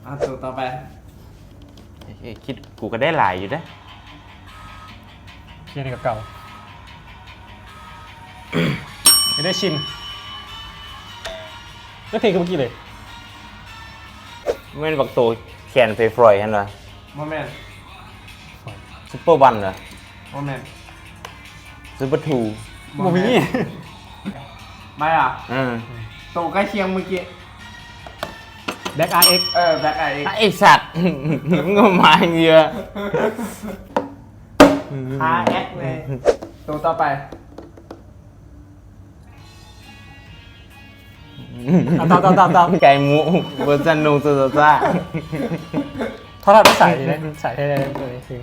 ອ່ະ ໂຕຕໍ່ໄປ. ເອີ ຄິດ ກູກໍໄດ້ຫຼາຍຢູ່ເດ້. ເຄ ນີ້ກໍເກົ່າ. ໄດ້ຊິມ. ໄດ້ເພງຄືເມື່ອກີ້ເລີຍ. ແມ່ນບັກໂຕແຂນຟອຍໆຫັ້ນຫວາ? ບໍ່ແມ່ນ. ຊຸບເປີວັນຫວາ? ບໍ່ແມ່ນ. ຊຸບເປີທູ. ບໍ່ມີ. ບໍ່ແມ່ນ. ໄປອ່ະ. ເອີ ໂຕໃກ້ຄຽງເມື່ອກີ້. ແບັກອາເອັກ. ເອີ ແບັກອາເອັກ. ໄອ້ສັດ ມຶງກໍມາເຍອະ. ອາເອັກເລີຍ. ໂຕຕໍ່ໄປ. ອ່ະ ຕອບ ຕອບ ຕອບ ຕອບ. ໄກ່ໝູເວີຊັນໂນໂຊຊາ. ຖ້າເຮົາໄດ້ໃສ່ເດ້ ໃສ່ແທ້ເລີຍ ເອີ ຄື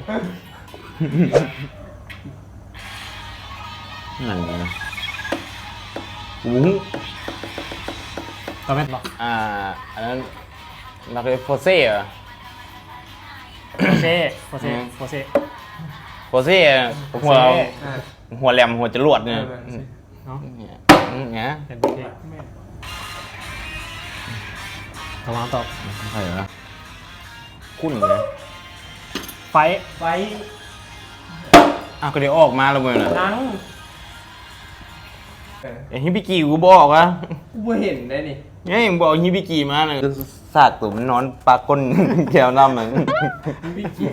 ນັ້ນນະ ໂອ້ໂຫ ຕອບແມ່ນບໍ່? ອ່າ ອັນນັ້ນ ມັກເປັນໂຟເຊຫວາ? ໂຟເຊ ໂຟເຊ ອືມ ໂຟເຊ ໂຟເຊ ຫົວ ຫົວແຫຼມ ຫົວຈະຫຼວດນີ້. ເອີ ເນາະ ເປັນປະເທດ. ຕອບ ຕອບ ໃຜວະ? ຄຸ້ນເລີຍ. ໄຟ ໄຟ. ອ້າວ ກໍໄດ້ອອກມາແລ້ວເວີຍນະ. ຍັງ. ເອີ ເອີ ຮິງບີກີ ກູບໍ່ອອກຫວາ? ກູບໍ່ເຫັນໄດ໋ນີ້. ເອີຍ ມຶງບໍ່ເອົາຮິງບີກີມານະ. ສາກໂຕມັນນອນປາກກົ້ນແກ້ວນ້ຳນະ. ຣິງບີກີ.